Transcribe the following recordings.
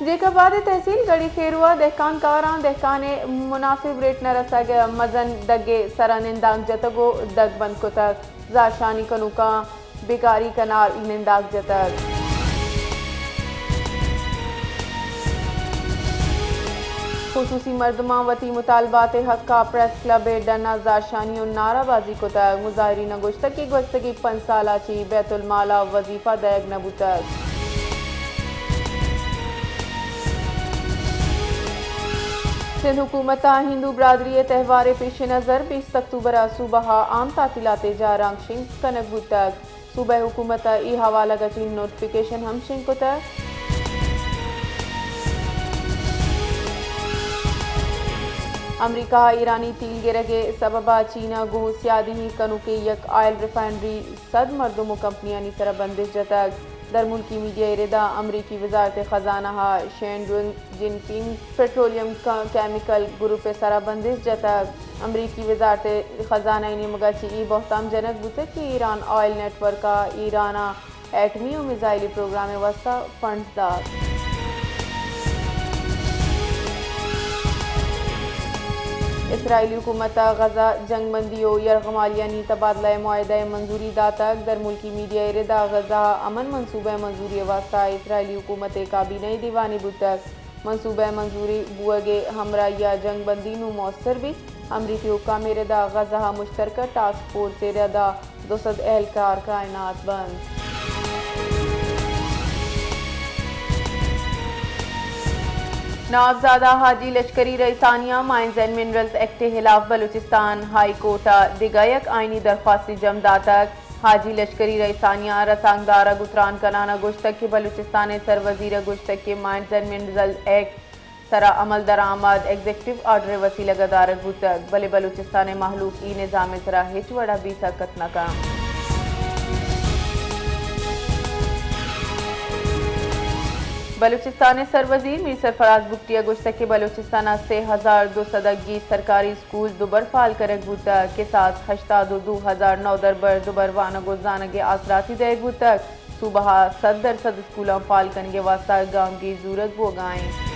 جیکب آباد ءِ تحصیل گڑی خیرو ءَ دہکان کاراں دہکان ءِ مناسب ریٹ نہ رسگ ءِ مزن دگ ءِ سرا نندانک جتگ ءُ دگ بند کتگ۔ زہرشانی کنوکاں بیکاری کنال نندانک جتگ۔ خصوصی مردماں وتی مطالبات ءِ حق ءَ پریس کلب ءِ ڈن ءَ زہرشانی ءُ نعرہ بازی کتگ۔ مظاہرین ءَ گوشتگ کہ گوستگیں پنچ سال ءَ چہ بیت المال ءَ وظیفہ دئیگ نہ بوتگ۔ سندھ حکومت ءَ ہندو برادری ءِ تہوار ءِ پیش نظر بیست اکتوبر ءَ صوبہ ءَ عام تعطیلات ءِ جاہ رنگ شنگ کنگ بوتگ۔ صوبہ حکومت ءَ اے حوالگ ءَ چہ نوٹیفکیشن ہم شنگ کتگ۔ امریکہ ءَ ایرانی تیل گرگ ءِ سبب ءَ چین ءَ گوں سیادی کنوکیں یک آئل ریفائنری سد مردم ءُ کمپنیانی سرا بندش جتگ۔ درملکی میڈیا ءِ ردا امریکی وزارت خزانہ ءَ شینڈونگ جنپنگ پٹرولیم ک-، کیمیکل گروپ ءِ سرا بندش جتگ۔ امریکی وزارت خزانہ ءِ نیمگ ءَ چہ اے بہتام جنگ بوتگ کہ ایران آئل نیٹ ورک ءَ ایران ءَ ایٹمی ءُ میزائلی پروگرام ءِ واستہ فنڈز دات۔ اسرائیلی حکومت ءَ غزہ جنگ بندی ءُ یرغمالیانی تبادلہ ءِ معاہدہ ءَ منظوری داتگ۔ درملکی میڈیا ءِ ردا غزہ ءَ امن منصوبہ ءِ منظوری ءِ واستہ اسرائیلی حکومت ءِ کابینہ ءِ دیوانے بوتگ۔ منصوبہ ءِ منظوری بوگ ءِ ہمراہی ءَ جنگ بندی نوں موثر بیت۔ امریکی حکام ءِ ردا غزہ ءَ مشترکہ ٹاسک فورس ءِ ردا دو سد اہلکار کائنات بنت۔ نوابزادہ حاجی لشکری رئیسانی ءَ مائنز اینڈ منرلز ایکٹ ءِ ہلاف بلوچستان ہائی کورٹ ءَ دگہ یک آئینی درخواستے جم داتگ۔ حاجی لشکری رئیسانی ءَ رسانکدار ءَ گوں تران کنان ءَ گوشتگ کہ بلوچستان ءِ سروزیر ءَ گوشتگ کہ مائنز اینڈ منرلز ایکٹ سرا عمل درآمد ایگزیکٹو آرڈر ءِ وسیلگ ءَ دارگ بوتگ، بلے بلوچستان ءِ مہلوک اے نظام ءِ سرا ہچ وڑ ءَ بے سکت نہ کنت۔ بلوچستان ءِ سروزیر میر سرفراز بگٹی ءَ گوشتگ کہ بلوچستان ءَ سے ہزار دو سد ءَ گیش سرکاری اسکول دوبر فعال کنگ بوتگ، کساس ہشتاد ءُ دو ہزار نودربر دوبر وانگ ءُ زانگ ءِ آسراتی دئیگ بوتگ۔ صوبہ ءَ سد درسد اسکولاں فعال کنگ ءِ واستہ گامگیج زورگ بوگ ءَ اِنت۔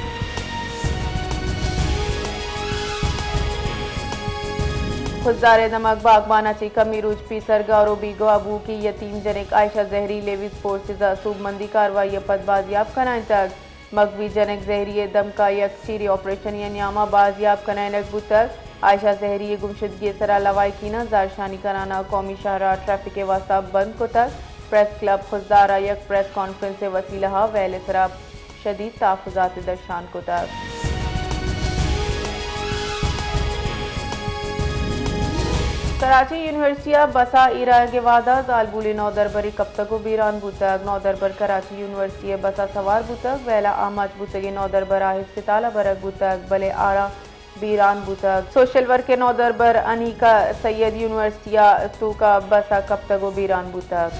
خضدار ءِ دمگ باگبان ءَ چہ کمے روچ پیسر گار ءُ بیگواہ بوؤکیں یتیم جنک عائشہ زہری لیویز فورسز ءَ سوبمندی کاروائی ءَ پد بازیاب کنائینتگ۔ مغوی جنک زہری ءِ دمک ءَ یک چیریں آپریشنے ءِ نیام ءَ بازیاب کنائینگ بوتگ۔ عائشہ زہری ءِ گمشدگی ءِ سرا لواحقیناں زہرشانی کنان ءَ قومی شاہراہ ٹریفک ءِ واستہ بند کتگ۔ پریس کلب خضدار ءَ یک پریس کانفرنس ءِ وسیلہ ءَ ویل ءِ سرا شدید تحفظات درشان کتگ۔ کراچی یونیورسٹی ءَ بس ءَ ایر آیگ ءِ وہد ءَ زالبولیں نودربرے کپتگ ءُ بیران بوتگ۔ نودربر کراچی یونیورسٹی ءِ بس ءَ سوار بوتگ، ویل ءَ آماچ بوتگیں نودربر ءَ ہسپتال ءَ برگ بوتگ، بلے آرا بیران بوتگ۔ سوشل ورک ءِ نودربر انیکہ سید یونیورسٹی ءِ توک ءَ بس ءَ کپتگ ءُ بیران بوتگ۔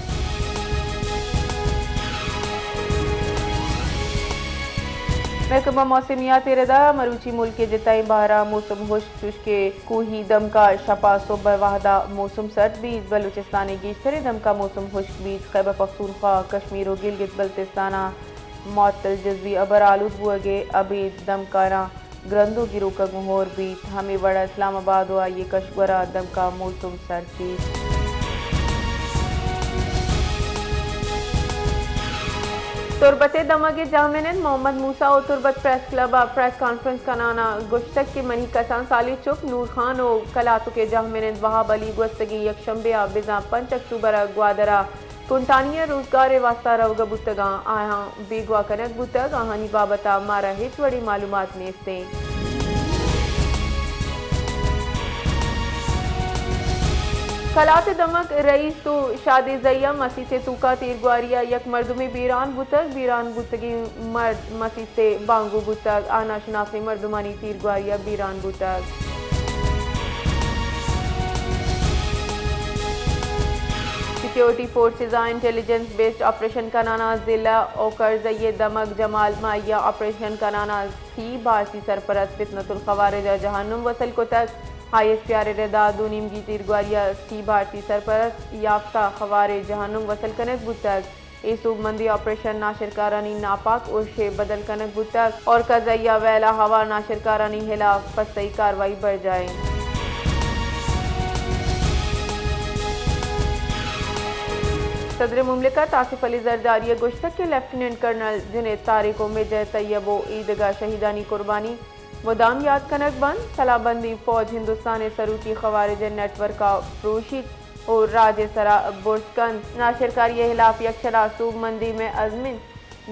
محکمہ موسمیات ءِ ردا مروچی ملک ءِ جتائیں بہر ءَ موسم ہشک، چوش کہ کوہی دمک ءَ شپ ءَ سہب ءِ وہد ءَ موسم سرد بیت۔ بلوچستان ءِ گیشتریں دمک ءَ موسم ہشک بیت۔ خیبر پختونخوا، کشمیر ءُ گلگت بلتستان ءَ معطل جزوی ابر آلود بوگ ءَ ابید، دمکاراں گرند ءُ گروک ءَ گوں ہور بیت۔ ہمے وڑ ءَ اسلام آباد ءُ آئی ءِ کشور ءَ دمک ءَ موسم سرد بیت۔ تربت ءِ دمگ ءِ جہمنند محمد موسیٰ ءَ تربت پریس کلب ءَ پریس کانفرنس کنان ءَ گوشتگ کہ منی کسان سالی چک نور خان ءُ کلاتک ءِ جہمنند وہاب علی گوستگیں یک شمبے ءَ بزاں پنچ اکتوبر ءَ گوادر ءَ کنٹانی ءَ روزگار ءِ واستہ روگ ءَ بوتگاں، آیاں بیگواہ کنگ بوتگ، آہانی بابت ءَ مارا ہچ وڑیں معلومات نیست ایں۔ کلات ءِ دمگ رئیس ءُ شادیزئی ءَ مسیت ءِ توک ءَ تیرگواری ءَ یک مردمے بیران بوتگ، بیران بوتگیں مرد مسیت ءِ بانگو بوتگ، آ ناشناسیں مردمانی تیرگواری ءَ بیران بوتگ۔ سیکیورٹی فورسز ءَ انٹیلیجنس بیسڈ آپریشن کنان ءَ ضلع اوکرزئی ءِ دمگ جمال ماہی ءَ آپریشن کنان ءَ سی بھارتی سرپرست فتنۃ الخوارج ءَ جہنم وصل کتگ۔ آئی ایس پی آر ءِ ردا دو نیمگی تیرگواری ءَ سی بھارتی سرپرست یافتہ خوارج جہنم وصل کنگ بوتگ۔ اے سوبمندی آپریشن ناشرکارانی ناپاک ارش ء بدل کنگ بوتگ اور قضائیہ ویل ء ہوار ناشرکارانی ہلاف پستئی کاروائی برجاہ انت۔ صدر مملکت آصف علی زرداری ء گوشتگ کہ لیفٹیننٹ کرنل جنید طارق و میجر طیب و ایدگہ شہیدانی قربانی مدام یات کنگ بنت۔ تلابندی فوج ہندوستان ء سروکی خوارج ء نیٹ ورک ء پروشیت و راج ء سرا برز کنت۔ ناشرکاری ء ہلاف یکشلا سوبمندی مئے عزم انت۔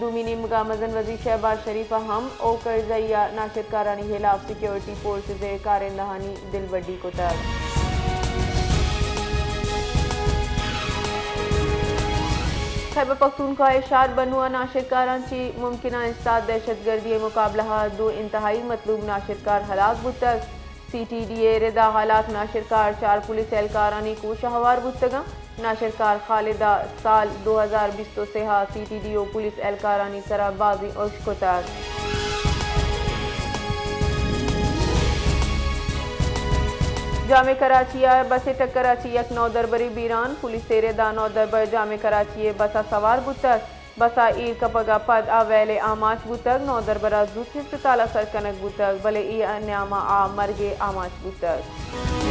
دومی نیمگ ء مزن وزیر شہباز شریف ء ہم اوکرزئی ء ناشرکارانی ہلاف سیکورٹی فورسز ء کارندہانی دلبڈی کتگ۔ خیبر پختونخوا ء شہر بنو ء ناشرکاراں چہ ممکنہ استاد دہشت گردی ء مقابلہ ء دو انتہائی مطلوب ناشرکار ہلاک بوتگ۔ سی ٹی ڈی ء ردا ہلاک ناشرکار چار پولیس اہلکارانی کوش ء ہوار بوتگاں۔ ناشرکار خالد ء سال دو ہزار بیست و سہ ء سی ٹی ڈی و پولیس اہلکارانی سرا بازیں ارش کتگ۔ جامع کراچی ء بس ء ٹکر ء چہ یک نودربرے بیران، پولیس ء ردا نودربر جامع کراچی ء بس ء سوار بوتگ۔ بس ء ایر کپگ ء پد آ ویل ء آماچ بوتگ، نودربر ء زوت ہسپتال ء سر کنگ بوتگ، بلے اے نیام ء آ مرگ ء آماچ بوتگ۔